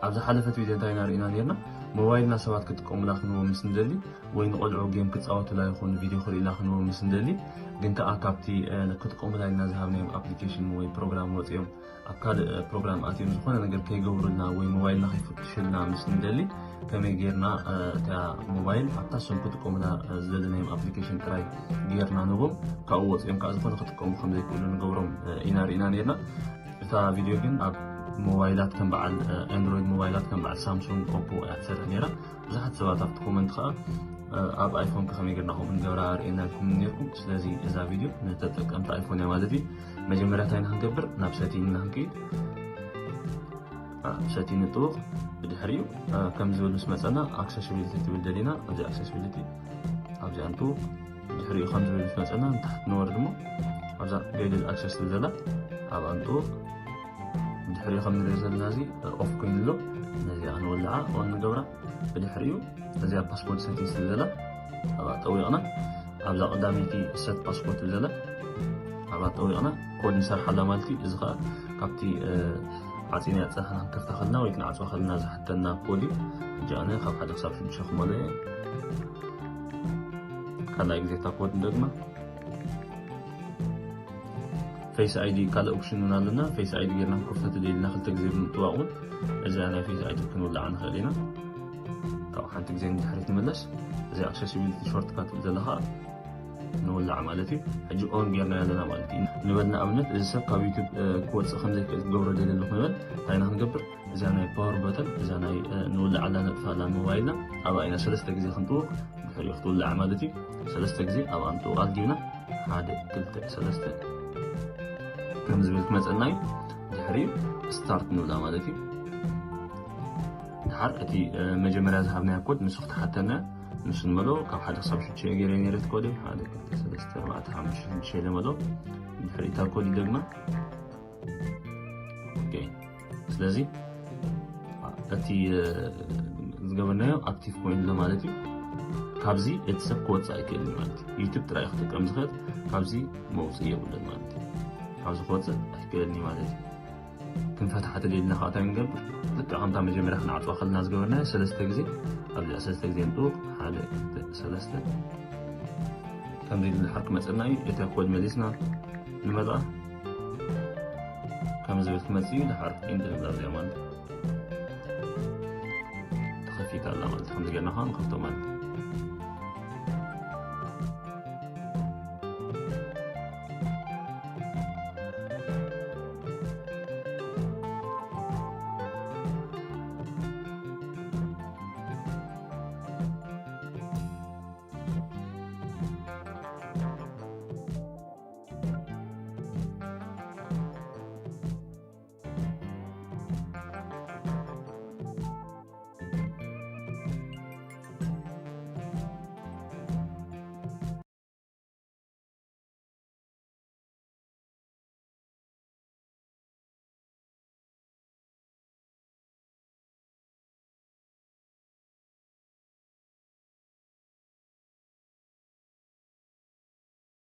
ኣብ ዝሓለፈት ቪድዮ እንታይ ኢና ርኢና ነርና? ሞባይልና ሰባት ክጥቀሙላ ክንዎም ምስ ንደሊ ወይ ንቆልዑ ጌም ክጻወቱላ ይኹን ቪድዮ ክርእዩላ ክንዎም ምስ ንደሊ፣ ግን ከኣ ካብቲ ክጥቀሙላ ኢልና ዝሃብናዮም ኣፕሊኬሽን ወይ ፕሮግራም ወጺኦም ኣብ ካልእ ፕሮግራም ኣትዮም ዝኾነ ነገር ከይገብሩልና ወይ ሞባይልና ከይፍትሹልና ምስ ንደሊ፣ ከመይ ጌርና እታ ሞባይል ኣብታ እሶም ክጥቀሙላ ዝደለናዮም ኣፕሊኬሽን ጥራይ ጌርና ንቦም ካብኡ ወጺኦም ከኣ ዝኾነ ክጥቀሙ ከም ዘይክእሉ ንገብሮም ኢና ርኢና ነርና። እታ ቪድዮ ግን ኣብ ሞባይላት ከም በዓል ኣንድሮይድ ሞባይላት ከም በዓል ሳምሱንግ፣ ኦፖ እያ ትሰርሕ ነይራ። ብዙሓት ሰባት ኣብቲ ኮመንት ከኣ ኣብ ኣይፎን ከመይ ጌርና ከምኡ ንገብራ ርእየና ኢልኩም ነርኩም። ስለዚ እዛ ቪድዮ ንተጠቀምቲ ኣይፎን እያ ማለት እዩ። መጀመርያ እንታይ ኢና ክንገብር? ናብ ሰቲንግ ኢና ክንከይድ። ሰቲንግ ንጥውቕ። ብድሕሪኡ ከም ዝብል ምስ መጸና ኣክሰሲቢሊቲ ትብል ደሊና፣ እዚ ኣክሰሲቢሊቲ ኣብዚኣ ንጥውቕ። ብድሕሪኡ ከም ዝብል ምስ መጸና ንታሕቲ ንወርድ እሞ ኣብዛ ገይድድ ኣክሰስ ትብል ዘላ ኣብኣ ንጥውቕ። ብድሕሪኡ ከም ንሪኦ ዘለና እዚ ኦፍ ኮይኑ ኣሎ። ነዚኣ ንወልዓ ኦን ንገብራ። ብድሕሪኡ እዚኣ ፓስኮርድ ሰቲንግስ ትብል ዘላ ኣብኣ ጠዊቕና ኣብዛ ቀዳመይቲ ሰት ፓስኮርድ ትብል ዘላ ኣብኣ ጠዊቕና ኮድ ንሰርሓላ ማለት እዩ። እዚ ከዓ ካብቲ ዓፂና ያፀናሕና ክንከፍታ ከለና ወይ ክንዓፅዋ ከለና ዝሓተና ኮድ እዩ። ሕጂ ኣነ ካብ ሓደ ክሳብ ሽዱሽተ ክመልኦ እየ። ካልኣይ ግዜ እታ ኮድ ንደግማ። ፌስ ኣይዲ ካልእ ኦፕሽን እውን ኣለና። ፌስ ኣይዲ ጌርና ክንከፍቶ ተደሊና ክልተ ግዜ ብምጥዋቕ እውን እዚኣ ናይ ፌስ ኣይዲ ክንውልዓ ንኽእል ኢና። ካብ ሓንቲ ግዜ ንድሕሪት ንመለስ። እዚ ኣክሰሲቢሊቲ ሾርትካት ትብል ዘላ ከዓ ንውልዓ ማለት እዩ። ሕጂ ኦን ጌርና ኣለና ማለት እዩ። ንበል ንኣብነት እዚ ሰብ ካብ ዩቱብ ክወፅእ ከም ዘይክእል ክገብሮ ደሊ ኣለኹ ንበል። እንታይ ኢና ክንገብር? እዛ ናይ ፓወር በተን፣ እዛ ናይ ንውልዓላ ነጥፋላ ሞባይልና ኣብኣ ኢና ሰለስተ ግዜ ክንጥውቕ። ድሕሪኡ ክትውልዓ ማለት እዩ። ሰለስተ ግዜ ኣብኣ ንጥውቕ ኣልጊብና ሓደ ክልተ ሰለስተ ከም ዝብል ክመፀና እዩ። ድሕሪኡ ስታርት ንብላ ማለት እዩ። ድሓር እቲ መጀመርያ ዝሃብናዮ ኮድ ንሱ ክትሓተና ንሱ ንመሎ ካብ ሓደ ክሳብ ሽዱሽተ ገይረ ነይረ እቲ ኮድ ሓደ ክልተ ሰለስተ ኣርባዕተ ሓሙሽተ ሽዱሽተ ኢለ መሎ። ድሕሪ እታ ኮድ ይደግማ። ኦኬ፣ ስለዚ እቲ ዝገበርናዮ ኣክቲቭ ኮይኑ ኣሎ ማለት እዩ። ካብዚ እቲ ሰብ ክወፅእ ኣይክእልን ማለት እዩ። ዩቱብ ጥራይ ክጥቀም ዝኽእል፣ ካብዚ መውፅኢ የብሉን ማለት እዩ። ካብዚ ክወፅእ ኣይክእልን ማለት እዩ። ክንፈትሓ ተደሊና ከዓ እንታይ ንገብር? ልክዕ ከምታ መጀመርያ ክንዓፅዋ ከለና ዝገበርናዮ ሰለስተ ግዜ ኣብዚኣ ሰለስተ ግዜ ንጥውቕ። ሓደ ክልተ ሰለስተ ከምዚ ኢሉ ድሓር ክመፀና እዩ። እቲ ኮድ መሊስና ንመልኣ ከም ዝብል ክመፅእ እዩ። ድሓር ኢንድ ንብላ እዚኣ ማለት ተኸፊታ ኣላ ማለት ከምዚ ጌርና ከዓ ንከፍቶ ማለት እዩ።